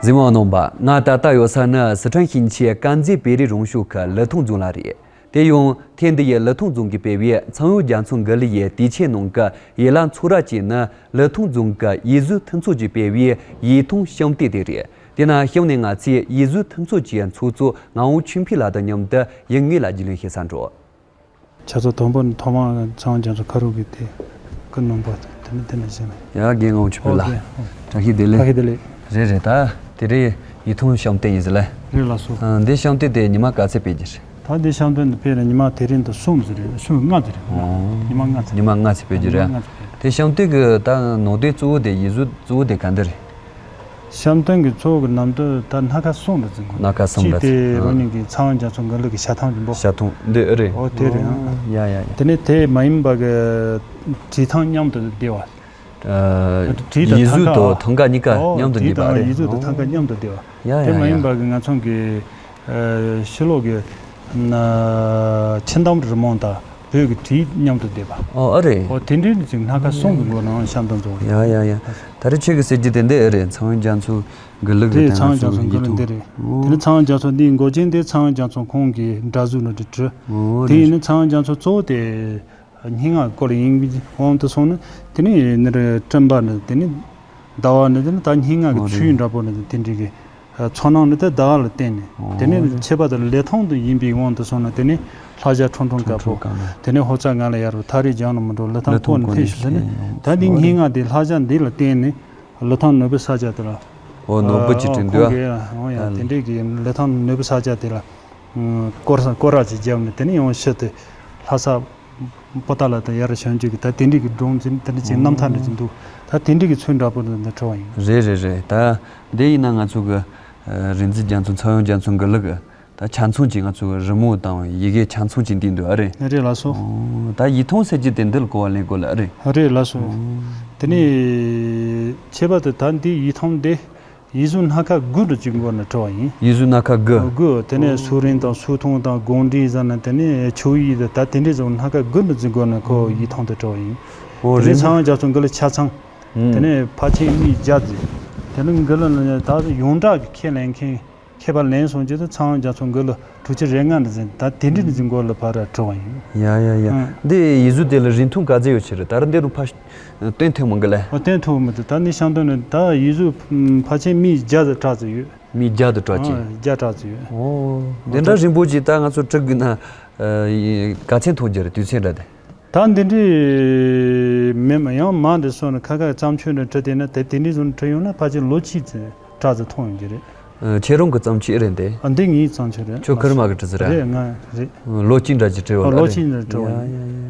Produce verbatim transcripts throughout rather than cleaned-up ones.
གཟིགས་མོ་རྣམ་པ། ང་ད་ལྟ་ཡོད་ས་ནི་སི་ཁྲོན་ཞིང་ཆེན་དཀར་མཛེས་བོད་རིགས་རང་སྐྱོང་ཁུལ་ལི་ཐང་རྫོང་ལ་རེད། དེ་ཡང་ཐེངས་འདི་ཡི་ལི་ཐང་རྫོང་གིས་སྤེལ་བའི་ཚངས་དབྱངས་རྒྱ་མཚོ་མགུར་གླུ་ཡི་དུས་ཆེན་ནང་གི་ཡན་ལག་ཚོགས་ར་གཅིག་ནི་ལི་ཐང་རྫོང་གི་ཡིག་གཟུགས་མཐུན་ཚོགས་ཀྱིས་སྤེལ་བའི་ཡིག་ཐང་བཤམས་སྟོན་དེ་རེད། དེ་ནང་བཤམས་ནས་ང་ཚོས་ཡིག་གཟུགས་མཐུན་ཚོགས་ཀྱི་ཚོགས་གཙོ་ངག་དབང་ཆོས་འཕེལ་ལགས་དང་མཉམ་དུ་ཡུལ་དངོས་ལ་རྒྱུས་ལོན་བྱེད་སར་འགྲོ། ཆ་ཚང་དང་པོ་ནི་ཐོག་མར་ཚངས་དབྱངས་རྒྱ་མཚོ་ཁ་རུ་གི་དེ་ཀུན་སྣང་པོ་དེ་ནི་དེ་ནི་བཞིན། ཡ་རྒན་ངག་དབང་ཆོས་འཕེལ་ལགས། ཨོ་རྒན། བཀྲ་ཤིས་བདེ་ལེགས། བཀྲ་ཤིས་བདེ་ལེགས། རེད་རེད། ད་དེ་རིང་ཡིག་ཐང་བཤམས་སྟོན་ཡིན་ཟེར་ལ། རེད་ལགས་སོ། ཨ། འདི་བཤམས་སྟོན་དེ་ཉི་མ་ག་ཚོད་སྤེལ་རྒྱུ་རེད། ད་འདི་བཤམས་སྟོན་འདི་སྤེལ་ནས་ཉི་མ་དེ་རིང་དུ་གསུམ་ཟེར་རེད། གསུམ་ལྔ་ཟེར་རེད། ཨོ། ཉི་མ་ལྔ་ཚོད། ཉི་མ་ལྔ་ཚོད་སྤེལ་རྒྱུ་རེད། ཉི་མ་ལྔ་ཚོད་སྤེལ། དེ་བཤམས་སྟོན་གྱི་ད་ནང་དོན་གཙོ་བོ་དེ་ཡིག་གཟུགས་གཙོ་བོ་དེ་ག་འདི་རེད། བཤམས་སྟོན་གྱི་གཙོ་བོ་གི་ནང་དོན་ད་སྣ་ཁ་གསུམ་རེད་ཟེར་གོ། སྣ་ཁ་གསུམ་རེད། གཅིག་དེ་ཨ། རང་ཉིད་ཀྱི་ཚངས་དབྱངས་རྒྱ་མཚོ་མགུར་གླུ་གི་ཞལ་ཐང་རིང་པོ། ཞལ་ཐང་འདི་ཨེ་རེད། ཨོ་དེ་རེད། ཨ། ཡ་ཡ་ཡ། དེ་ནས་དེ་མ་ཡིན་པ་གི་བྲིས་ཐང་མཉམ་དུ་བསྡེབས་པ། ཨ། བྲིས་དང་ཡིག་གཟུགས་ཐང་ཀ། དང་ཐང་ཀ་གཉིས་ཀ་ཨོ་མཉམ་དུ་བྲིས་བསྡེབས་པ་དང་རེད། ཡིག་གཟུགས་དང་ཨོ་ཐང་ཀ་མཉམ་དུ་བསྡེབས་པ། ཡ་དེ་ཡ་མ་ཡིན་ཡ། པ་གི་ང་ཚོ་གི་ཨ། ཕྱི་ལོགས་ཀྱི་ན་ཕྱི་འདམ་རི་མོ་དང་བོད་ཀྱི་བྲིས་མཉམ་དུ་བསྡེབས་པ། ཨོ་ཨ་རེད། ཨོ་དེ་འདྲའི་ཅིག་སྣ་ཁ་གསུམ་གྱི་སྒོ་ནས་བཤམས་སྟོན་བཟོ། ཡ་ཡ་ཡ། ད་རེས་ཁྱེད་ཀྱིས་ཟེར་རྒྱུ་དེ་འདི་ཨེ་རེད། ཚངས་དབྱངས་རྒྱ་མཚོ་མགུར་གླུ་གི། དེ་དེ་ཚངས་དབྱངས་རྒྱ་མཚོ་མགུར་གླུ་འདི་རེད། ཨོ། དེ་ནི་ཚངས་དབྱངས་རྒྱ་མཚོ་འདིའི་མགོ་ཅན་དེ་ཚངས་དབྱངས་རྒྱ་མཚོ་ཁོང་གི་འདྲ་གཟུགས་ནི་འདི་བྲིས། ཨོ་དེ་རེད། ཡིན་ན་ཚངས་དབྱངས་རྒྱ་མཚོ་གཙོ་བོ་དེ་སྙན་ངག་སྐོར་ཡིན་པའི་དབང་དུ་སོང་ན་དེ་ནི་ནི་རེད། སྤྲིན་པ་ནི་དེ་ནི་ཟླ་བ་ནི་དེ་ནི་ད་སྙན་ངག་གི་ཨོ་ཚུལ་རེད། འདྲ་པོ་ནི་དེ་འདྲའི་གི་ཚོར་སྣང་ནི་དེ་ཟླ་བ་ལ་བརྟེན་ནས། ཨོ་དེ་ནི་རེད། ཁྱད་པར་དུ་ལི་ཐང་དུ་ཡིན་པའི་དབང་དུ་སོང་ན་དེ་ནི་ལྷ་བྱ་ཁྲུང་ཁྲུང་དཀར་པོ། ཁྲུང་ཁྲུང་དཀར་པོ། དེ་ནི་ཧོར་ཚ་ང་ལ་ཡར་བ་ཐག་རིང་རྒྱང་ལ་མི་འགྲོ། ལི་ཐང་ལི་ཐང་ཀོ་ནས་ཀོ་ནས་ཕེབས་ཤིག་ཟེར་ནས། ཨོ་ད་འདི་ཨོ་སྙན་ངག་འདི་ལྷ་བྱ་འདི་ལ་བརྟེན་ནས་ལི་ཐང་ནོར་བུ་ས་ཆ་དེ་ལ། ཨོ་ནོར་བུ་ཅིག་ཨ་བྲིས་འདུག་ཨ། ཁོང་གིས་ཨོ་ཡ་ཨ་དེ་འདྲའི་གི་ལི་ཐང་ནོར་བུ་ས་ཆ་དེ་ལ་སྐོར་ས་སྐོར་ར་ཅིག་བརྒྱབ་ནས་དེ་ནས་ཡང་ཕྱིར་དེ་ལྷ་ས་པོ་ཏཱ་ལ་དང་ཡར་བྱོན་རྒྱུ་གི་ད་དེ་འདྲའི་གི་སྒྲུང་ཅིག་དེ་འདྲ་ཅིག་རྣམ་ཐར་འདྲ་ཅིག་འདུག་ད་དེ་འདྲའི་གི་ཚུལ་འདྲ་པོ་འདི་འདི་བྲིས་པ་ཡིན། རེད་རེད་རེད། ད་འདི་ཡིན་ན་ང་ཚོ་གི་ཨ་རིག་འཛིན་རྒྱ་མཚོ་ཚངས་དབྱངས་རྒྱ་མཚོ་མགུར་གླུ་གི་ད་ཆ་ཚང་ཅིག་ང་ཚོ་གི་རི་མོ་དང་ཡི་གེ་ཆ་ཚང་ཅིག་འདུས་འདུག་ཨ་རེད། རེད་ལགས་སོ། ཨོ་ད་ཡིག་ཐང་ཟེར་རྒྱུ་དེ་འདི་ལ་གོ་བ་ལེན་དགོས་ལ་ཨ་རེད། རེད་ལགས་སོ། ཨོ་དེ་ནས་ཁྱད་པར་དུ་ད་འདི་ཡིག་ཐང་འདི་ཡིག་གཟུགས་སྣ་ཁ་དགུ་འདྲ་ཅིག་མགོ་ནས་བྲིས་པ་ཡིན། ཡིག་གཟུགས་སྣ་ཁ་དགུ། དགུ། དེ་ནས་སུག་རིང་དང་སུག་ཐུང་དང་དགོངས་འགྲེལ་ཟེར་ན་དེ་ནས་ཆོས་དབྱིངས་དང་ད་དེ་འདྲའི་བཟོ་སྣ་ཁ་དགུ་འདྲ་ཅིག་མགོ་ནས་ཁོ་ཡིག་ཐང་དུ་བྲིས་པ་ཡིན། ཨོ་དེ་ནས་རེད། ཚངས་དབྱངས་རྒྱ་མཚོ་མགུར་གླུ་ཆ་ཚང་། ཨུམ། དེ་ནས་ཕལ་ཆེར་མི་བརྒྱ་ཙམ། དེ་ནས་མགུར་གླུ་ནི་ད་ཡོངས་གྲགས་ཀྱི་ཁས་ལེན་མཁན། ཁྱད་པར་ལེན་སོང་རྒྱུ་དེ་ཚངས་དབྱངས་རྒྱ་མཚོ་མགུར་གླུ་དྲུག་ཅུ་རེ་ལྔ་འདྲ་ཟིན་ད་དེ་འདྲ་འདྲ་ཟིན་མགོ་ལ་ཕར་བྲིས་པ་ཡིན། ཡ་ཡ་ཡ། ཨང་། འདི་ཡིག་གཟུགས་དེ་ལ་རིང་ཐུང་ག་ཚོད་ཡོད་ཆེ་རེད། ད་རུང་འདི་རུ་ཕར་སྟོན་ཐུབ་མི་འགི་ལེ། ཨོ་སྟོན་ཐུབ་མི་འདུག་ད་ནི་ཤང་སྟོན་ནི་ད་ཡིག་གཟུགས་ཕལ་ཆེར་མི་བརྒྱ་དང་གྲགས་ཙམ་ཡོད། མི་བརྒྱ་དང་གྲགས་ཅིག་ཨང་། བརྒྱ་གྲགས་ཙམ་ཡོད། ཨོ། འདི་འདྲ་རིང་པོ་ཅིག་ད་ང་ཚོ་བྲི་དགོས་ན་ག་ཚད་ཐོག་རྒྱུ་རེད་དུས་ཚོད་འདྲ་དེ། ད་འདི་འདྲའི་མེད་མ་ཡང་མ་འདི་སོང་ན་ཁ་ཁ་བརྩམས་ཆོས་འདྲ་བྲི་དེ་ན་དེ་དེ་འདྲའི་བཟོ་འདྲ་བྲི་ཡོང་ན་ཕལ་ཆེར་ལོ་གཅིག་ཙམ་གྲགས་ཙམ་ཐོང་ཡོང་གི་རེད། ཨ། ཁྱེད་རང་གི་བརྩམས་ཆོས་རེད་འདི། ཨ། འདི་ངའི་བརྩམས་ཆོས་རེད། ཁྱོད་ཁེར་མ་གི་བྲི་ཟེར་ར། རེད་ང་རེད། ལོ་གཅིག་འདྲ་ཅིག་བྲི་བ་ཨ། ལོ་རེད། གཅིག་འདྲ་བྲི་བ་ཡ་ཡིན། ཡ་ཡ་ཡ།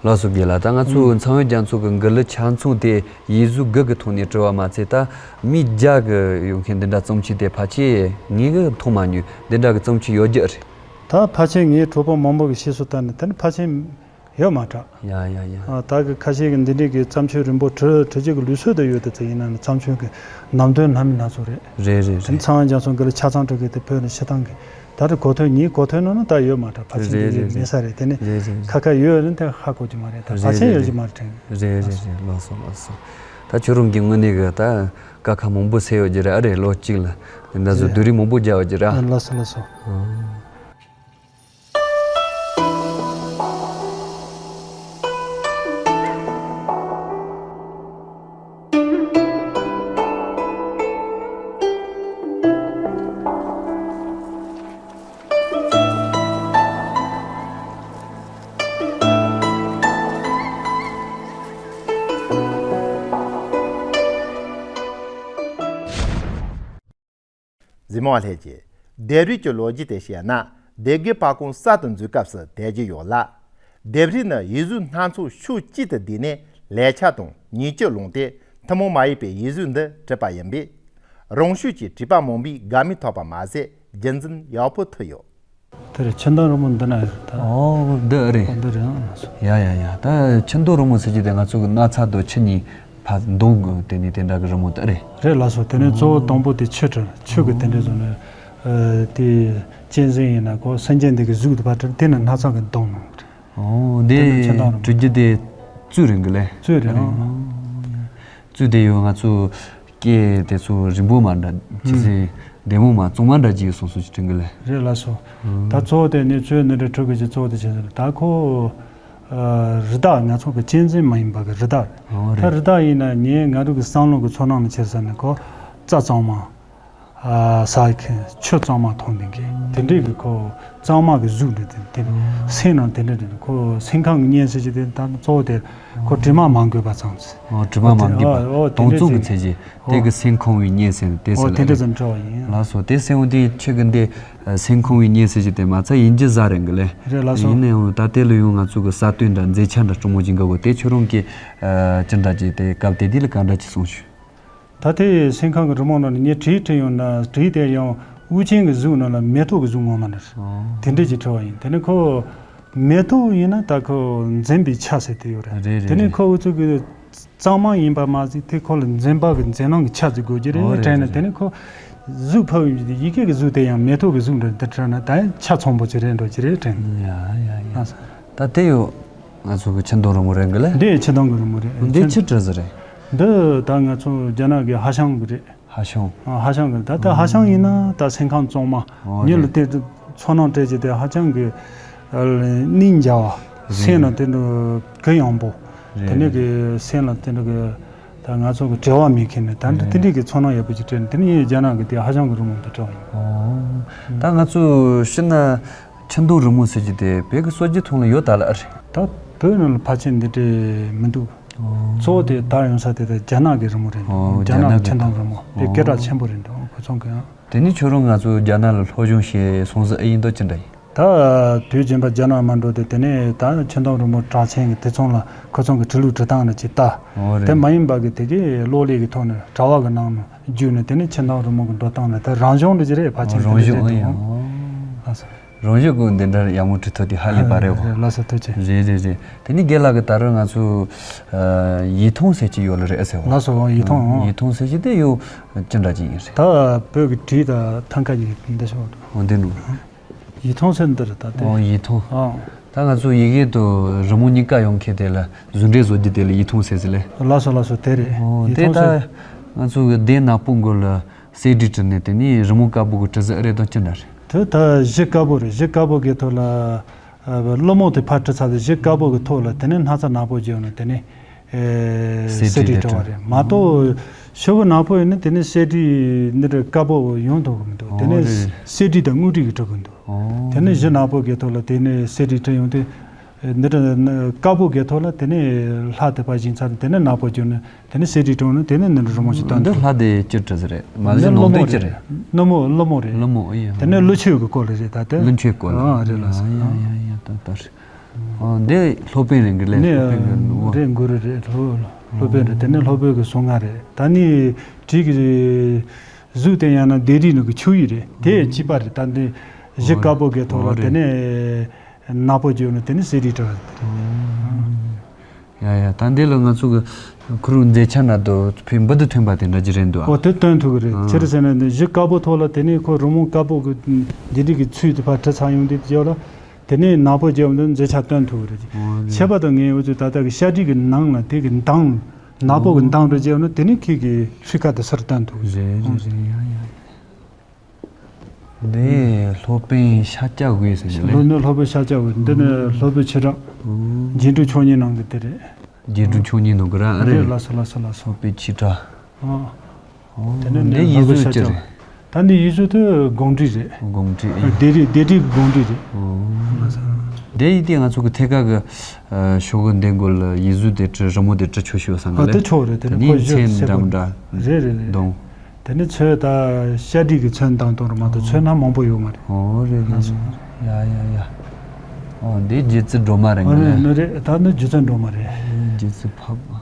ལགས་སོ་རྒན་ལགས། ད་ང་ཚོ་ཨང་། ཚངས་དབྱངས་རྒྱ་མཚོ་གི་མགུར་གླུ་ཆ་ཚང་དེ་ཡིག་གཟུགས་དགུ་གི་ཐོག་ནས་བྲི་བ་མ་ཚད་ད་མི་བརྒྱ་གི་ཡོད་མཁན་འདི་འདྲ་བརྩམས་ཆོས་དེ་ཕལ་ཆེར་ངས་གི་མཐོང་མ་མྱོང་། འདི་འདྲ་གི་བརྩམས་ཆོས་ཡོད་རྒྱུ་རེད། ད་ཕལ་ཆེར་ངའི་གྲོགས་པོ་མང་པོ་གི་བཤད་སྲོལ་ལྟར་ན་དེ་ནི་ཕལ་ཆེར་ཡོད་མ་གྲགས། ཡ་ཡ་ཡ། ཨ། ད་གི་ཁ་ཤས་ཀྱིས་འདི་འདྲའི་གི་བརྩམས་ཆོས་རིང་པོ་བྲི་བྲི་རྒྱུ་གི་ལུགས་སྲོལ་དུ་ཡོད་དེ་ཚོ་ཡིན་ན་ནི་བརྩམས་ཆོས་ཀྱི་ནང་དོན་སྣ་མིན་སྣ་ཚོགས་རེད། རེད་རེད་རེད། དེ་ནི་ཚངས་དབྱངས་རྒྱ་མཚོ་མགུར་གླུ་ཆ་ཚང་བྲི་གི་དེ་བོད་ནས་ཕྱི་ཐང་གི་ད་རེས་གོ་ཐོས་ངའི་གོ་ཐོས་ནང་ན་ད་ཡོད་མ་རེད། ཕལ་ཆེར་རེད་འདི་རེད་རེད་མེད་ས་རེད། དེ་ནི་རེད་རེད་ཁ་ཁ་ཡོད་ནི་དེ་ཧ་གོ་རྒྱུ་མ་རེད། ད་རེད་ཕལ་ཆེར་རེད་ཡོད་རྒྱུ་མ་རེད་དྲན་གི། རེད་རེད་རེད། ལགས་སོ་ལགས་སོ། ད་ཁྱོད་རང་གི་དངོས་གནས་གི་ད་དཀའ་ཁག་མང་པོ་སེལ་ཡོད་རྒྱུ་རེད། ཨ་རེད། ལོ་གཅིག་ལ་འདི་འདྲ་བཟོ་རེད། སྡུག་རུས་མང་པོ་རྒྱག་ཡོད་རྒྱུ་རེད། ཨ། ལགས་སོ་ལགས་སོ། ཨ། གཟིགས་མོ་བ་ལྷན་རྒྱས། ལྡེབས་རིས་ཀྱི་ལོ་རྒྱུས་དེ་བཤད་ན། སྡེ་དགེ་པར་ཁང་གསར་དུ་འཛུགས་སྐབས་སུ་བསྡད་ཀྱི་ཡོད་ལ། ལྡེབས་རིས་ནི་ཡིག་གཟུགས་སྣ་ཚོགས་ཕྱོགས་གཅིག་ཏུ་བསྡུས་ནས་ལེགས་ཆ་དང་ཉེས་སྤྱོད་བླངས་ཏེ་ཐུན་མོང་མ་ཡིན་པའི་ཡིག་གཟུགས་འདི་བྲིས་པ་ཡིན་པས། རང་ཤུགས་ཀྱིས་བྲིས་པ་མང་པོའི་དགའ་མོས་ཐོབ་པ་མ་ཟད་རྒྱུན་འཛིན་ཡག་པོ་ཐུབ་ཡོད། དེ་རེད། ཆུ་མདོག་རི་མོ་འདི་ན་ཡོད་ད། ཨོ་འདི་ཨེ་རེད། ཨོ་འདི་རེད་ཨང་། ཡ་ཡ་ཡ། ད་ཆུ་མདོག་རི་མོ་ཟེར་རྒྱུ་དེ་ང་ཚོ་གི་ན་ཚ་དང་ཆུ་གཉིས་ཕར་འདོང་གི་དེ་ནས་དེ་འདྲ་གི་རི་མོ་དེ་རེད། རེད་ལགས་སོ། དེ་ནས་གཙོ་བོ་དང་པོ་དེ་ཆུ་དྲི་ཆུ་གི་དེ་འདྲ་བཟོ་ནས་ཨ་དེ་གཅན་གཟན་ཡིན་ན་གོ་སེམས་ཅན་འདི་གི་གཟུགས་དེ་ཕར་དྲི་དེ་ནས་སྣ་ཚོགས་གི་འདོང་ནོ། ཨོ་དེ་འདི་ནས་ཆུ་མདོག་རི་མོ། བྲི་རྒྱུ་དེ་གཙོད་རེད་གི་ལེ། གཙོད་རེད་ཨང་། གཙོད་དེ་ཡོད་ང་ཚོ། སྐད་དེ་ཚོ་རིང་པོ་མ་འདྲ་ཅི་ཟེར་བདེ་མོ་མ་གཙང་མ་འདྲ་ཅིག་ཡོད་སོང་སོང་ཅིག་དྲན་གི་ལེ། རེད་ལགས་སོ། ད་གཙོ་བོ་དེ་ནི་ཚོའི་ནི་རེ་ཁྲོད་གི་ཅིག་གཙོ་བོ་དེ་བྱས་ནས་ད་ཁོ་རི་དྭགས་ང་ཚོ་གི་གཅན་གཟན་མ་ཡིན་པ་གི་རི་དྭགས་རེད། ད་རི་དྭགས་ཡིན་ན་ངས་ང་རང་གི་བསམ་བློ་གི་ཚོར་སྣང་ལ་ཁྱེར་ས་ནི་ཁོ་རྩྭ་གཙང་མ། ཟ་མཁན་ཆུ་གཙང་མ་འཐུང་མཁན་གྱི་དེ་འདྲའི་གི་ཁོ་གཙང་མ་གི་གཟུགས་འདྲ་དེ་དེ་སེམས་ནང་དེ་འདྲ་དེ་ཁོ་སེམས་ཁམས་ཀྱི་གཉན་ཟེར་གྱི་དེ་ད་གཙོ་བོ་དེ་ཁོ་དྲི་མ་མ་འགོས་པ་ཙམ་ཟེར། ཨོ་དྲི་མ་མ་འགོས་པ་ཨོ་དེ་དྭངས་འདྲ་གཙང་གི་ཅིག་ཚད་ཀྱི་དེ་གི་སེམས་ཁོང་བའི་གཉན་ཟེར་དེ་ཨོ་ཟེར་དེ་ལ་འདྲ་ཙམ་འདྲ་བ་ཡིན། ལགས་སོ། དེ་སེམས་འོང་དེ་ཁྱེད་ཀྱི་འདི་སེམས་ཁོང་བའི་གཉན་ཟེར་གྱི་དེ་མ་ཚད་ཡིན་གྱི་ཟ་རེད་གི་ལེ། རེད་ལགས་སོ། ཡིན་ན་ཡང་ད་དེ་ལ་ཡང་ང་ཚོ་གི་ས་སྟོན་འདྲ་མཛེས་ཆ་འདྲ་སྤྲང་མོ་ཅིག་འགའ་གོ་དེ་ཁྱོད་རང་གི་ཅི་འདྲ་ཅིག་དེ་སྐབས་དེ་དུས་ལ་ག་འདྲ་ཅིག་གསུངས་ཞུ། ད་ལྟའི་སེམས་ཁམས་ཀྱི་རི་མོ་ནང་ནས་ངས་བྲིས་བྲིས་ཡོང་ན་བྲིས་དེ་ཡང་དབུ་ཅན་གྱི་གཟུགས་ནང་ལ་མེ་ཏོག་གི་གཟུགས་ངོ་མ་འདྲ་ཨོ། དེ་འདྲས་ཀྱི་འཕྲོ་བ་ཡིན། དེ་ནས་ཁོ་མེ་ཏོག་ཡིན་ན་ད་ཁོ་འཛིན་པའི་ཆ་ཟེར་དེ་ཡོད་རེད། རེད་རེད་དེ་ནས་རེད། ཁོ་འུ་ཚོ་གི་གཙང་མ་ཡིན་པ་མ་ཟད་དེ་ཁོ་ལ་འཛིན་པ་གི་འཛིན་སྣང་གི་ཆ་ཟིག་དགོས་ཀྱི་རེད། ཨོ་རེད་དྲན་ནས་རེད་དེ་རེད། ནས་ཁོ་གཟུགས་ཕབ་ཡོང་གི་ཡི་གེ་གི་གཟུགས་དེ་ཡང་མེ་ཏོག་གི་གཟུགས་འདྲ་འདི་དྲན་ན་ད་ཡང་ཆ་ཚང་པོ་ཅིག་རེད་འགྲོ་ཀྱི་རེད་དྲན། ཡ་ཡ་ཡ། ལགས་སོ། ད་དེ་ཡོད། ང་ཚོ་གི་ཆུ་དྭངས་རི་མོ་རེད་གི་ལེ། འདི་ཆུ་དྭངས་གི་རི་མོ་རེད། འདི་ཆུ་བྲིས་ཟེར་རེད། འདི་ད་ང་ཚོ་རྒྱ་ནག་གི་ཧ་ཤང་གི་རེད། ཧ་ཤང་། ཨ་ཧ་ཤང་གི་ད་ལྟ་ཧ་ཤང་ཡིན་ན་ད་སེམས་ཁམས་གཙང་མ། ཨོ་ཉིད་ལ་རེད། དེ་ཚོར་སྣང་སྤྲད་ཀྱི་དེ་ཧ་ཅང་གི་ཨ་སྙིང་རྗེ་བ། རེད། སེམས་ལ་དེ་འདྲ་གུ་ཡངས་པོ། རེད། དེ་ནས་གི་སེམས་ལ་དེ་འདྲ་གི་ད་ང་ཚོ་གི་བྲེལ་བ་མེད་མཁན་ནི་ད་འདྲ་རེད། དེ་འདྲ་གི་ཚོར་སྣང་ཡག་པོ་ཅིག་སྤྲད་ནས་དེ་ནས་ངས་རྒྱ་ནག་གི་དེ་ཧ་ཤང་གི་རི་མོ་འདི་བྲིས་པ་ཡིན། ཨོ། ད་ང་ཚོ་ཕྱི་ན། ཆུ་དྭངས་རི་མོ་ཟེར་གྱི་དེ་བོད་ཀྱི་སྲོལ་རྒྱུན་ཐོག་ལ་ཡོད་ད་ལ་ཨ་རེད། ད་བོད་ནང་ལ་ཕལ་ཆེར་འདི་འདྲས་མི་འདུག་ཨོ། གཙོ་བོ་དེ་དར་ཡོང་ས་དེ་ད་རྒྱ་ནག་གི་རི་མོ་རེད་འདུག་ཨོ་རྒྱ་ནག་རྒྱ་ནག་གི་ཆུ་དྭངས་རི་མོ་དེ་ཨོ། སྐད་གྲགས་ཆེན་པོ་རེད་འདུག་ཁོ་ཚོ་གི་ཨང་། དེ་ནི་ཁྱོད་རང་ང་ཚོ་རྒྱ་ནག་ལ་སློབ་སྦྱོང་བྱས་སོང་ཟིག་ཨེ་ཡིན་མདོག་ཅི་འདྲ་ཡིན། ད་དུས་རྒྱུན་པ་རྒྱ་ནག་མ་འགྲོ་དེ་དེ་ནས་ད་ཆུ་དྭངས་རི་མོ་གྲགས་ཆེན་གི་དེ་ཚོང་ལ་ཁོ་ཚོ་གི་འབྲི་ལུགས་འབྲི་སྟངས་ལ་ཅིག་ལྟ། ཨོ་རེད། དེ་མ་ཡིན་པ་གི་དེ་གི་གློག་ཀླད་ཀྱི་ཐོག་ནས་དྲ་བ་གི་ནང་ནས་བརྒྱུད་ནས་དེ་ནས་ཆུ་དྭངས་རི་མོ་གི་འགྲོ་སྟངས་ལ་ད་རང་སྦྱོང་འདྲ་ཅིག་རེད་ཕལ་ཆེར་ཨོ་རང་སྦྱོང་ཨེ་ཡིན། ཨོ། ལགས་སོ། རང་བཞིན་ཀུན་འདི་འདྲར་ཡག་མོ་བྲིས་ཐུབ་དེ་ཧ་ལས་པ་རེད་བ། ལགས་སོ་ཐུགས་རྗེ་ཆེ། རེད་རེད་རེད། དེ་ནི་རྒན་ལགས་ཀྱི་ད་རུང་ང་ཚོ་ཡིག་ཐང་ཟེར་གྱི་ཡོད་ལ་རེད་ཨེ་ཟེར་བ། ལགས་སོ་ཡིག་ཐང་། ཡིག་ཐང་ཟེར་གྱི་དེ་ཡོད་ཅི་འདྲ་ཅིག་ཡིན་རེད། ད་བོད་ཀྱི་བྲིས་དང་ཐང་ཀ་ཡིག་འདི་ཤོག་འོ་འདི་ནུ། ཡིག་ཐང་ཟེར་འདི་རེད་ད་དེ། ཨོ་ཡིག་ཐང་། ཨང་། ད་ང་ཚོ་ཡི་གེ་དང་རི་མོ་གཉིས་ཀ་ཡོང་མཁན་དེ་ལ་གཟུགས་འདྲེས་བཟོ་རྒྱུ་དེ་ལ་ཡིག་ཐང་ཟེར་ཟེར་ལེ། ལགས་སོ་ལགས་སོ་དེ་རེད། ཨོ་ཡིག་དེ་ཐང་ད་ཟེར། ང་ཚོ་གི་སྡེ་ནག་པོ་མགོ་ལ། གསེར་བྲིས་བྲིས་ནས་དེ་ནས་རི་མོ་དཀར་པོ་གི་བྲིས་ཟེར་ཨ་རེ་དང་ཅི་འདྲ་རེད། དེ་ད་གཞི་དཀར་པོ་རེད། གཞི་དཀར་པོ་གི་ཐོག་ལ་ཀླུ་མོ་དེ་ཕར་བྲིས་ཚར་དུས་གཞི་དཀར་པོ་གི་ཐོག་ལ་དེ་ནས་སྣག་ཚ་ནག་པོ་བརྗོད་ནས་དེ་ནས་གསེར་བྲིས་བྲིས་པ་རེད་མ་གཏོགས་ཤོག་བུ་ནག་པོ་ཡིན་ན་དེ་ནས་གསེར་བྲིས་འདི་འདྲ་དཀར་པོ་ཡོང་ཐུབ་ཀྱི་མི་འདུག་དེ་ནས་གསེར་བྲིས་དང་དངུལ་བྲིས་ཀྱི་བྲིས་ཀྱི་འདུག་དེ་ནས་གཞི་ནག་པོ་གི་ཐོག་ལ་དེ་ནས་གསེར་བྲིས་བྲིས་ཡོང་དུས། འདི་འདྲ་དཀར་པོ་གི་ཐོག་ལ་དེ་ནས་ལྷ་དེ་ཕར་བཞེངས་ཚར་དེ་ནས་ནག་པོ་བྱུང་ནས་དེ་ནས་གསེར་བྲིས་བྲིས་ནས་དེ་ནས་འདི་འདྲ་རི་མོ་ཞིག་བཏོན་འདི་འདུག་ལྷ་དེ་ཅི་བྲིས་ཟེར་རེད། མ་གཞི་ནང་དོན་ཅི་རེད། ཀླུ་མོ་ཀླུ་མོ་རེད། ཀླུ་མོ་ཨེ་ཡ། དེ་ནས་ཀླུ་མཆོད་ཀྱི་སྐོར་ལ་རེད་ད་དེ། ཀླུ་མཆོད་སྐོར་ལ། ཨ་རེད་ལགས་སོ། ཡ་ཡ་ཡ་ད་ད་རེད། ཨ་འདི་སློབ་དཔོན་རེད་གི་ལས་ནས་སློབ་དཔོན་གི་ནུ་བ། རེད་མགོ་རུ་རེད་སློབ་སློབ་དཔོན་རེད། དེ་ནས་སློབ་དཔོན་གི་གསུང་ང་རེད། ད་ནི་བྲིས་ཀྱི་གཟུགས་དེ་ཡང་ན་ལྡེབས་རིས་ནང་གི་ཆུ་ཡིག་རེད། དེ་གཅིག་པ་རེད། ད་འདི་གཞི་དཀར་པོ་གི་ཐོག་ལ་དེ་ནས། ནག་པོ་བརྗོད་ནས་དེ་ནི་གསེར་བྲིས་བྲིས་པ་རེད། ཡ་ཡ་ད་འདི་ལ་ང་ཚོ་གི་ཁུ་རུ་མཛེས་ཆ་ན་དུ་ཕི་འབུ་དུ་ཐོན་པ་དེ་འདྲ་ཅི་རེད་འདུག་ཨ། ཨོ་དེ་སྟོན་ཐུབ་ཀྱི་རེད། ཨ་ཕྱིར་ཟེར་ན་འདི་གཞི་དཀར་པོ་ཐོག་ལ་དེ་ནི་ཁོ་རི་མོ་དཀར་པོ་གི་འདི་འདྲི་གི་ཚུལ་དུ་ཕར་བྲིས་ཚར་ཡོང་དུས་བརྗོད་ལ་དེ་ནི་ནག་པོ་བརྗོད་འདི་མཛེས་ཆ་སྟོན་ཐུབ་ཀྱི་རེད། ཨོ་རེད། ཁྱད་པར་དུ་ངའི་འུ་ཚོ་ད་ལྟ་གི་ཤ་དྲི་གི་ནང་ལ་དེ་གི་མདངས་ནག་པོ་གི་མདངས་རུ་བརྗོད་ན་དེ་ནི་ཁྱེད་ཀྱི་ཚུལ་ཁ་དུ་སུར་སྟོན་ཐུབ་ཀྱི་རེད། རེད་རེད་རེད་ཡ་ཡ། འདི་སློབ་དཔོན་ཤཱཀྱ་འོད་ཟེར་གྱི་རེད། འདི་ནི་སློབ་དཔོན་ཤཱཀྱ་འོད། འདི་ནི་སློབ་དཔོན་ཆོས་གྲགས། རྗེ་འབྲུག་ཆོས་ཉིད་ནང་གི་དེ་རེད། རྗེ་འབྲུག་ཆོས་ཉིད་ནང་གི་རང་རེད། རེད་ལགས་སོ་ལགས་སོ་ལགས་སོ། སློབ་དཔོན་ཆོས་གྲགས། ཨ། ཨོ། དེ་ནི་འདི་ནི་ཡིག་སློབ་དཔོན་གཟུགས་ཅི་ཤཱཀྱ་རེད། འོད། ད་འདི་ཡིག་གཟུགས་དེ་དགོངས་འགྲེལ་རེད། དགོངས་འགྲེལ་ཨེ། ལྡེབས་རིས་ལྡེབས་རིས་ཀྱི་དགོངས་འགྲེལ་རེད། ཨོ། ལགས་སོ། འདི་ཡིག་དེ་ང་ཚོ་གི་ཐད་ཀ་གི་ཤོག་གུ་འདི་མགོ་ལ་ཡིག་གཟུགས་དེ་བྲིས་རི་མོ་དེ་བྲིས་ཆོག་ཤོག་བསམ་གི་ཨ་ལེ། དེ་ཆོག་རེད། དེ་ནི་ཁོ་གཞི་ཚན་འདྲ་མི་འདྲ་རེད་རེད་རེད། དང་། དེ་ནི་ཚོས་ད་ཤ་དྲི་གི་ཚོན་བཏང་བཏང་རུ་མ་གཏོགས་ཚོན་སྣ་མང་པོ་ཡོད་མ་རེད། ཨོ་རེད་རེད། ལགས་སོ། ཡ་ཡ་ཡ། ཨོ་འདི་རྗེ་བཙུན་སྒྲོལ་མ་རེད་ཨ་ངི་ལེ། རེད་རེད། ད་འདི་རྗེ་བཙུན་སྒྲོལ་མ་རེད། རྗེ་བཙུན་ཕབ།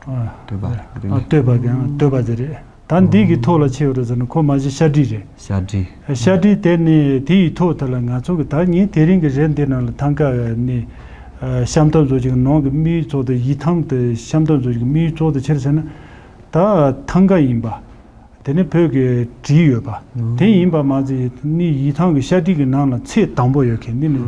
ཨ། བསྟོད་པ་རེད། ཨ་བསྟོད་པ་གི་ཨ་བསྟོད་པ་དེ་རེད། ད་འདི་གི་ཐོག་ལ་ཆེ་བ་རེད་ཟེར་ན་ཁོ་མ་གཞི་ཤ་དྲི་རེད། ཤ་དྲི། ཤ་དྲི་དེ་ནི་དེ་ཡི་ཐོག་དེ་ལ་ང་ཚོ་གི་ད་ངས་དེ་རིང་གི་རེད་འདི་ནང་ལ་ཐང་ཀ་ནི་ཤམ་ཐབས་བཟོ་ཅིག་ནང་གི་དམིགས་ཡུལ་གཙོ་དེ་ཡིག་ཐང་དེ་ཤམ་ཐབས་བཟོ་ཅིག་དམིགས་ཡུལ་གཙོ་དེ་ཆེར་ཟེར་ན་ད་ཐང་ཀ་ཡིན་པ། དེ་ནི་བོད་ཀྱི་བྲིས་ཡོད་པ། དེ་ཡིན་པ་མ་ཟད་ནི་ཡིག་ཐང་གི་ཤ་དྲི་གི་ནང་ལ་ཚེག་དང་པོ་ཡོད་མཁན་འདི་ནི་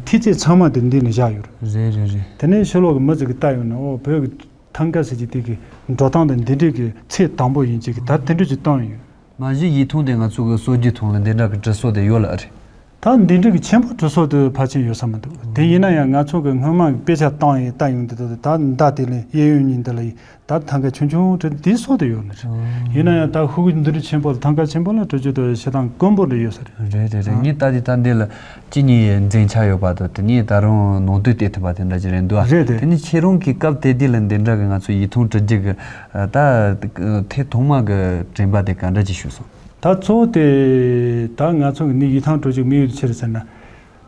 ཐིག་ཚད་ཚང་མ་དེ་འདི་ནི་བཞག་ཡོད་རེད། རེད་རེད་རེད། དེ་ནས་ཕྱི་ལོགས་ཀྱི་མི་ཚོ་གི་ལྟ་ཡོང་ན་ཨོ་བོད་ཀྱི་ ཐང་ཀ་ཟེར་གྱི་དེ་གི་འགྲོ་སྟངས་དང་འདི་འདྲའི་གི་ཚད་དང་པོ་ཡིན་གྱི་གི་ད་དེ་འདྲ་ཅིག་བཏང་ཡོད། མ་གཞི་ཡིག་ཐང་དེ་ང་ཚོ་གི་སྲོལ་རྒྱུན་ཐོག་ལ་འདི་འདྲ་གི་འབྲི་སྲོལ་དེ་ཡོད་ལ་ཨ་རེད། ད་འདི་འདྲ་གི་ཆེན་པོ་འབྲི་སྲོལ་དེ་ཕལ་ཆེར་ཡོད་ས་མི་འདུག་དེ་ཡིན་ན་ཡང་ང་ཚོ་གི་སྔོན་མ་གི་དཔེ་ཆ་བཏང་ཡིན་བལྟ་ཡོང་དུས་ད་ད་མདའ་དེ་ལས་གཡས་གཡོན་གཉིས་འདི་ལ་ཡིན། ད་ཐང་ཀ་ཆུང་ཆུང་དེ་འདི་སོགས་དེ་ཡོད་ནི་རེད། ཡིན་ན་ཡང་ད་ཧུ་གུ་འདི་འདྲ་ཆེན་པོ་ལ་ཐང་ཀ་ཆེན་པོ་ལ་འབྲི་རྒྱུ་དེ་བྱེད་སྟངས་དཀོན་པོ་འདྲ་ཡོད་ས་རེད། རེད་རེད་རེད། ངས་ལྟ་དེ་ད་འདི་ལ་ཅི་ཉིད་མཛེས་ཆ་ཡོད་པ་དང་དེ་ནས་ད་རུང་ནང་དོན་བལྟས་ཐུབ་པ་དེ་འདྲ་ཅིག་རེད་འདུག་ཨ། རེད་དེ། དེ་ནས་ཁྱེད་རང་གི་སྐབས་དེ་དུས་ལ་འདི་འདྲ་གི་ང་ཚོ་ཡིག་ཐང་འབྲི་རྒྱུ་གི་ད་ཐེངས་ཐོག་མ་གི་དྲན་པ་དེ་ག་འདྲ་ཅིག་ཤོད་སོང་། ད་གཙོ་བོ་དེ་ད་ང་ཚོ་གི་ནི་ཡིག་ཐང་འབྲི་རྒྱུ་དམིགས་ཡུལ་ཆི་རེད་ཟེར་ན།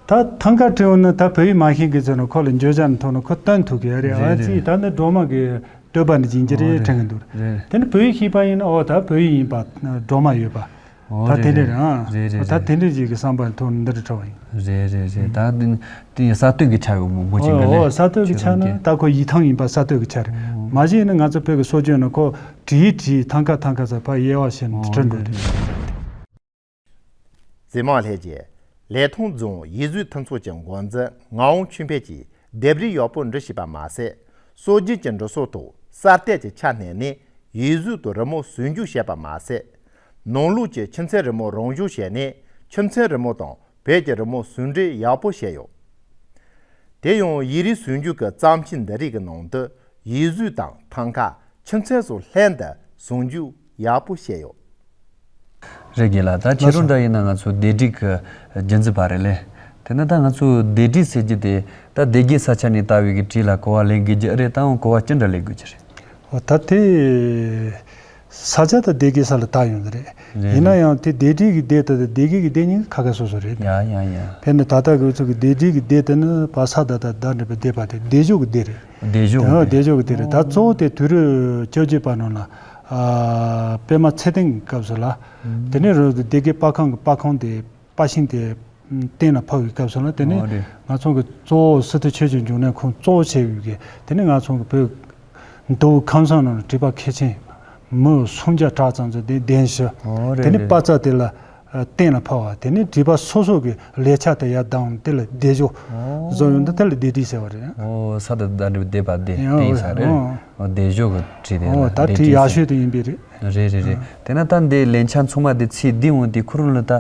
ད་ཐང་ཀ་བྲིས་ཡོང་ན་ད་བོད་ཡིག་མ་ཤེས་གི་ཚོ་ན་ཁོ་ལ་འགྱོད་བྱ་ནི་ཐོག་ན་ཁོ་སྟོན་ཐུབ་གི་རེད། ཨ་ཙི་ད་ནི་སྒྲོལ་མ་གི་བསྟོད་པ་ནི་སྦྱིན་གྱི་རེད་དྲན་གི་འདུག་དེ་ནི་བོད་ཡིག་ཤེས་པ་ཡིན་ན་ཨོ་ད་བོད་ཡིག་ཡིན་པ་སྒྲོལ་མ་ཡོད་པ། ཨོ་ད་དེ་འདྲ་རེད། རེད་རེད། ད་དེ་འདྲ་ཅིག་གི་བསམ་པ་ཐོག་འདི་རུ་འཕྲོ་བ་ཡིན། རེད་རེད་རེད། ད་དེ་དེ་གསར་གཏོད་ཀྱི་ཆ་ཡོད་མང་པོ་ཅིག་འདི་ལས་ཨོ་གསར་གཏོད་ཀྱི་ཆ་ན་ད་ཁོ་ཡིག་ཐང་ཡིན་པ་གསར་གཏོད་ཀྱི་ཆ་རེད། མ་གཞི་ཡིན་ན་ང་ཚོ་བོད་ཀྱི་སྲོལ་རྒྱུན་ན་ཁོ་བྲིས་བྲིས་ཐང་ཀ་ཐང་ཀ་ཟེར་ཕར་དབྱེ་བ་ཕྱེ་ནས་འདི་འཕྲོ་འགྲོ་དུས། མཛེས་མ་ལྷས་ཀྱིས་ལི་ཐང་རྫོང་ཡིག་གཟུགས་མཐུན་ཚོགས་ཀྱི་འགོ་འཛིན་ངག་དབང་ཆོས་འཕེལ་གྱིས་ལྡེབས་རིས་ཡག་པོ་འབྲི་ཤེས་པ་མ་ཟད། སྲོལ་རྒྱུན་གྱི་འབྲི་སྲོལ་ཐོག་གསར་གཏོད་ཀྱི་ཆ་བསྣན་ནས་ཡིག་གཟུགས་དང་རི་མོ་ཟུང་འཇུག་བྱས་པ་མ་ཟད། ནང་ལུགས་ཀྱི་ཁྱིམ་མཚེས་རི་མོ་རང་བཞིན་བྱས་ནས་ཁྱིམ་མཚེས་རི་མོ་དང་བོད་ཀྱི་རི་མོ་ཟུང་འབྲེལ་ཡག་པོ་བྱས་ཡོད། དེ་ཡང་ཡིག་རིས་ཟུང་འཇུག་གི་བརྩམས་ཆོས་འདི་རིགས་ཀྱི་ནང་དུ་ཡིག་གཟུགས་དང་ཐང་ཀ་ཁྱིམ་མཚེས་སོགས་ལྷན་དུ་ཟུང་འཇུག་ཡག་པོ་བྱས་ཡོད། རེད་རྒན་ལགས། ད་ཁྱེད་རང་འདྲ་ཡིན་ན་ང་ཚོ་ལྡེབས་རིས་ཀྱི་རྒྱུན་འཛིན་པ་རེད་ལེ། དེ་ནི་ད་ང་ཚོ་ལྡེབས་རིས་ཟེར་རྒྱུ་དེ་ད་སྡེ་དགེ་ས་ཆ་ནས་ལྟ་བའི་གི་བྲིས་ལ་གོ་བ་ལེན་དགོས་རྒྱུ་རེད། ད་འོང་གོ་བ་ཅི་འདྲ་ལེན་དགོས་རྒྱུ་རེད། འོ་ད་དེ་ས་ཆ་ད་སྡེ་དགེ་ས་ལ་ལྟ་ཡོང་གི་རེད། རེད་ཡིན་ན་རེད། ཡང་དེ་ལྡེབས་རིས་ཀྱི་སྡེ་དེ་དང་སྡེ་དགེ་གི་སྡེ་གཉིས་ཀ་ཁ་ཁ་སོ་སོ་རེད། ཡ་ཡ་ཡ། དཔེར་ན་ད་ལྟ་གི་ཚོ་གི་ལྡེབས་རིས་ཀྱི་སྡེ་དེ་ནི་བ་ས་ད་ད་ད་འདྲ་བའི་སྡེ་པ་དེ་སྡེབ་སྦྱོར་གྱི་སྡེ་རེད། སྡེབ་སྦྱོར་གྱི་སྡེ་རེད། སྡེབ་སྦྱོར་གྱི་སྡེ་རེད། ད་གཙོ་བོ་དེ་དུས་རབས་བཅོ་བརྒྱད་པ་ནང་ལ་ཨ་པདྨ་ཚེ་བརྟན་གྱི་སྐབས་སུ་ལ། དེ་ནས་རོལ་དུ་སྡེ་དགེ་པར་ཁང་གི་པར་ཁང་དེ་པར་ཤིང་དེ་གཏན་ལ་ཕབ་པའི་སྐབས་སུ་ལ་དེ་ནས་ཨོ་རེད། ང་ཚོ་གི་གཙོ་བོ་སི་ཏུ་ཆོས་ཀྱི་འབྱུང་གནས་ཁོང་གཙོ་བོ་བྱས་ཡོད་གི་དེ་ནས་ང་ཚོ་གི་བོད་མདོ་དབུས་ཁམས་གསུམ་ནང་ལ་བྲིས་པ་མཁས་ཆེན་མི་སུམ་བརྒྱ་གྲངས་ཙམ་ཚོ་དེ་གདན་ཞུ། ཨོ་རེད། དེ་ནས་རེད། པར་རྩ་དེ་ལ་གཏན་ལ་ཕབ་པ། དེ་ནས་བྲིས་པ་སོ་སོ་གི་ལེགས་ཆ་དེ་ཡར་ལྡང་དེ་ལ་སྡེབ་སྦྱོར་བཟོ་ཡོང་དུས་དེ་ལ་སྡེབ་བྲིས་ཟེར་བ་རེད། ཨོ་ས་དང་ཟླ་འདྲ་བའི་སྡེ་པ་སྡེ་ཡང་སྡེ་ཡིན་ས་རེད། ཨོ། ཨོ་སྡེབ་སྦྱོར་གྱི་བྲིས་དེ་ཨོ་ལ་ད་སྡེབ་བྲིས་བྲིས་ཡག་ཟེར། ཤོས་དེ་ཡིན་པས་རེད། རེད་རེད་རེད། དེ་ན་ད་འདི་ལེགས་ཆ་ཚང་མ་དེ་ཚིག་འདི་འོང་དེ་ཁོ་རང་ལ་ད་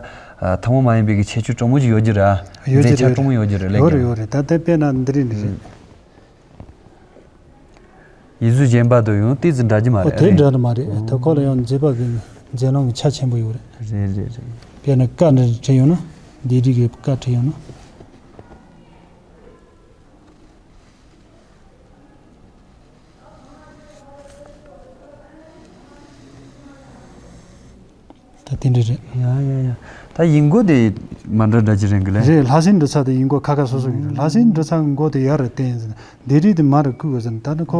ཐུན་མོང་མ་ཡིན་པའི་གི་ཁྱད་ཆོས་དྲང་མོ་ཅིག་ཡོད་རྒྱུ་ར། ཡོད་རྒྱུ་མཛེས་ཆ་རེད། དྲང་མོ་ཡོད་རྒྱུ་རེད་ལེགས་ཡོད་རེད་ཀྱང་། ཡོད་རེད། ད་ལྟ་དཔེར་ན་འདི་རིགས་འདི་རེད། ཡིག་གཟུགས་གཞན་པ་དང་ཡང་ཏོག་ཙམ་འདྲ་རྒྱུ་མ་ཨོ་རེད། དེ་ཨ་རེད། འདྲ་ནི་མ་རེད། ཨོ། ད་ཁོ་ལ་ཡང་མཛེས་པ་གི་མཛེས་སྣང་གི་ཆ་ཆེན་པོ་ཡོད་རེད། རེད་རེད་རེད། དཔེར་ན་ཀ་འདྲ་བྲིས་ཡོང་ན་འདི་རིགས་ཀྱི་ཀ་བྲིས་ཡོང་ན། ད་དེ་འདྲ་རེད། ཡ་ཡ་ཡ། ད་ཡིག་མགོ་དེ་མ་འདྲ་འདྲ་ཅིག་རེད་གི་ལེ། རེད། ལྷ་སའི་འབྲི་ཚ་དེ་ཡིག་མགོ་ཁ་ཁ་སོ་སོ་ཡིན། ལྷ་སའི་འབྲི་ཚ་གི་མགོ་དེ་ཡར་རེ་བསྟན་ཡིན་ཟེར་ན་སྡེབ་རིས་དེ་མར་རེ་བརྐུས་དགོས་ཟེར་ན་ད་ནི་ཁོ་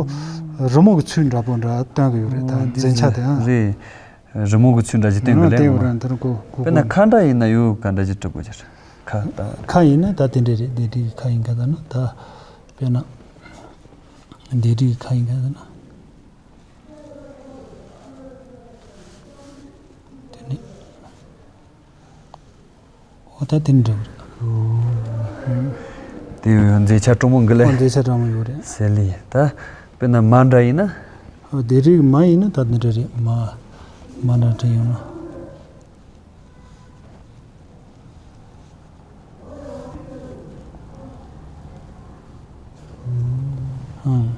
རི་མོ་གི་ཚུལ་འདྲ་པོ་འདྲ་སྟོན་གི་ཡོད་རེད། ད་འདི་མཛེས་ཆ་ཟེར་དེ་ཡང་། རེད། རི་མོ་གི་ཚུལ་འདྲ་ཅིག་སྟོན་གི་ལེ། ཨ་དེ་ཡང་རང་དེ་རང་གོ་གོ་དཔེར་ན་གོ་ཁ་འདྲ་ཡིན་ན་ཡོད་ག་འདྲ་ཅིག་འབྲི་དགོས་ཀྱི་རེད། ཁ་ད། ཁ་ཡིན་ན་ད་དེ་འདྲ་རེད། སྡེབ་རིས་ཀྱི་ཁ་ཡིན་ག་ད་ན་ད་དཔེར་ན་སྡེབ་རིས་ཀྱི་ཁ་ཡིན་ག་ད་ན། དེ་ནི། འོ་ད་དེ་འདྲ་རེད། དེ་ཡོད་མཛེས་ཆ་དྲང་མོ་འགི་ལེ། འོ་མཛེས་ཆ་དྲང་མོ་ཡོད་རེད། ཟེར་ལེ་ད། དཔེར་ན་མ་འདྲ་ཡིན་ན། འོ་སྡེབ་རིས་མ་ཡིན་ན་ད་འདི་འདྲ་རེད། མ། མ་འདྲ་འདྲ་ཡོང་ན། ཨང་།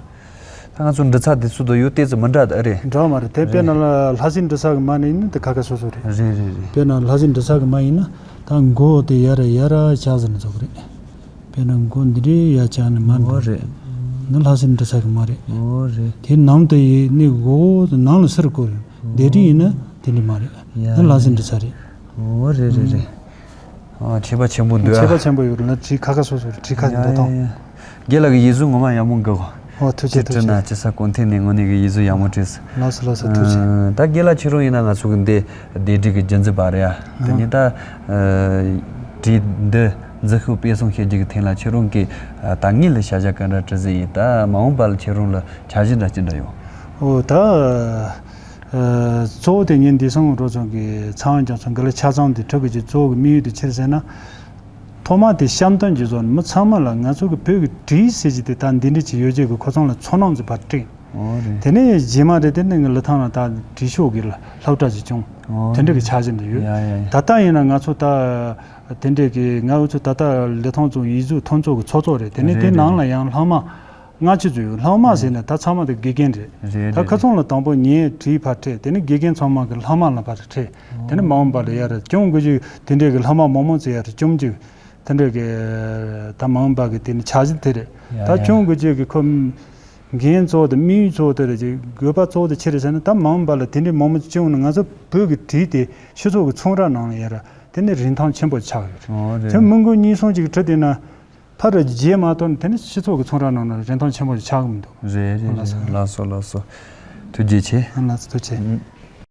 ད་ང་ཚོ་འབྲི་ཚ་དེ་ཚོ་དང་ཡོད་ཏོག་ཙམ་མི་འདྲ་ད་རེད། འདྲ་མ་རེད། དེ་དཔེར་ན་ལ་ལྷ་སའི་འབྲི་ཚ་གི་མ་ནི་ཡིན་ན་དེ་ཁ་ཁ་སོ་སོ་རེད། རེད་རེད་རེད། དཔེར་ན་ལྷ་སའི་འབྲི་ཚ་གི་མ་ཡིན་ན་ད་མགོ་དེ་ཡར་ཡར་བཞག་ཟེར་ན་ཚོགས་རེད། དཔེར་ན་མགོ་འདི་འདྲའི་ཡར་བཞག་ནས་མ་འོ་འདྲ་རེད། ནི་ལྷ་སའི་འབྲི་ཚ་གི་མ་རེད། འོ་རེད། དེ་ནང་དུ་ཡི་ནི་མགོ་དེ་ནང་ལ་སེར་བཀོད་རེད། སྡེབ་རིས་ཡིན་ན་དེ་འདྲ་མ་རེད། ཡ་ནི་ལྷ་སའི་འབྲི་ཚ་རེད། འོ་རེད་རེད་རེད། ཨ་ཁྱད་པར་ཆེན་པོ་འདུག་ཨ། ཁྱད་པར་ཆེན་པོ་ཡོད་རེད་ལ། བྲིས་ཁ་ཁ་སོ་སོ་རེད། བྲིས་ཁ་ཡ་འདོད་ཡ་སྟངས། ཡ། རྒན་ལགས་ཀྱི་ཡིག་གཟུགས་ངོ་མ་ཡག་མོ་འགི་གོ། ཨོ་ཐུགས་རྗེ་ཐུགས་རྗེ། ཅི་ན་ཅི་ས་གོང་ཐད་ནས་དངོས་གནས་ཀྱི་ཡིག་གཟུགས་ཡག་མོ་བྲིས། ལགས་སོ་ལགས་སོ་ཐུགས་རྗེ། ཨ་ད་རྒན་ལགས་ཁྱེད་རང་ཡིན་ན་ང་ཚོ་གི་འདི་སྡེབ་སྒྲིག་གི་རྒྱུན་འཛིན་པ་རེད་ཨ། དེ་ནས་ད་ཨ་བྲིས་འདི་འཛིན་ཤུགས་སྤེལ་གསུམ་བྱེད་རྒྱུ་གི་ཐད་ལ་ཁྱེད་རང་གིས་ཨ་ད་ངེད་ལ་བྱ་བཞག་ག་འདྲ་བྲི་ཟིན་ཡིན། ད་མ་འོངས་པ་ལ་ཁྱེད་རང་ལ་འཆར་གཞི་འདྲ་ཅི་འདྲ་ཡོད། ཨོ་ད། ཨ་གཙོ་བོ་དེ་ཉིན་འདི་སང་རོ་ཚང་གི་ཚང་ཀྱང་ཚང་གི་ལ་ཆ་ཚང་དེ་ཁྲིད་དགོས་ཀྱི་གཙོ་བོ་གི་དམིགས་ཡུལ་དེ་ཆི་རེད་ཟེར་ན། ཐོག་མ་དེ་བཤམས་སྟོན་གྱི་བཟོ་ནས་མི་ཚང་མ་ལ་ང་ཚོ་གི་བོད་ཀྱི་བྲིས་ཟེར་གྱི་དེ་ད་འདི་འདྲ་ཅིག་ཡོད་ཀྱི་གི་ཁོ་ཚང་ལ་ཚོར་སྣང་ཅིག་ཕར་སྤྲད། ཨོ་རེད། དེ་ནས་རྗེས་མ་རེད། དེ་ནས་ལི་ཐང་ལ་ད་བྲིས་ཤོག་གི་སློབ་གྲྭ་ཅིག་བྱུང་། ཨོ་དེ་འདྲ་གི་འཆར་གཞི་འདི་ཡོད། ཡ་ཡ་ཡ། ད་ལྟ་ཡིན་ན་ང་ཚོ་ད་དེ་འདྲ་གི་ང་ཚོ་ད་ལྟ་ལི་ཐང་ཚོ་ཡིག་གཟུགས་མཐུན་ཚོགས་ཀྱི་ཚོགས་གཙོ་རེད། དེ་ནས་རེད་དེ་རེད་ནང་ལ་ཡང་ལྷག་མ་ལྔ་བཅུ་ཙམ་ཡོད། ལྷག་མ་ཟེར་ནས་ད་ཚང་མ་དེ་དགེ་རྒན་རེད། རེད་ད་རེད་ཁ་རེད། སང་ལ་དང་པོ་ངས་བྲིས་ཕར་སྤྲད། དེ་ནས་དགེ་རྒན་ཚང་མ་གི་ལྷག་མ་ལ་ཕར་སྤྲད། དེ་ནས་མ་འོངས་པ་ལ་ཡར་སྐྱོང་དགོས་རྒྱུ་དེ་འདྲ་གི་ལྷག་མ་མང་མང་ཙམ་ཡར་སྐྱོང་རྒྱུ་དེ་འདྲ་གི་ད་མ་འོངས་པ་གི་དེ་ནས་འཆར་གཞི་དེ་རེད། ཡ་ད་ཡ། སྐྱོང་དགོས་རྒྱུ་གི་ཁོ་འགན་གཙོ་བོ་དེ་དམིགས་ཡུལ་གཙོ་བོ་དེ་རེད་ཅིག་དགོས་པ་གཙོ་བོ་དེ་ཆི་རེད་ཟེར་ན། ད་མ་འོངས་པ་ལ་དེ་འདྲའི་མང་མང་ཅིག་བྱུང་ན་ང་ཚོ་བོད་ཀྱི་བྲིས་དེ་སྤྱི་ཚོགས་ཀྱི་ཚོང་ར་ནང་ལ་ཡར་དེ་ནས་རིན་ཐང་ཆེན་པོ་ཆགས་ཡོད་རེད། ཨོ་དེ་རེད། མི་མགོ་གཉིས་གསུམ་ཅིག་བྲིས་བསྡད་ན་ཕར་རྗེས་མ་གཏོང་དེ་ནས་སྤྱི་ཚོགས་ཀྱི་ཚོང་ར་ནང་ལ་རིན་ཐང་ཆེན་པོ་ཞིག་ཆགས་ཀྱི་མི་འདུག་རེད་རེད་ལགས་སོ། རེད། ལགས་སོ་ལགས་སོ། ཐུགས་རྗེ་ཆེ། ལགས་སོ་ཐུགས་རྗེ་ཆེ།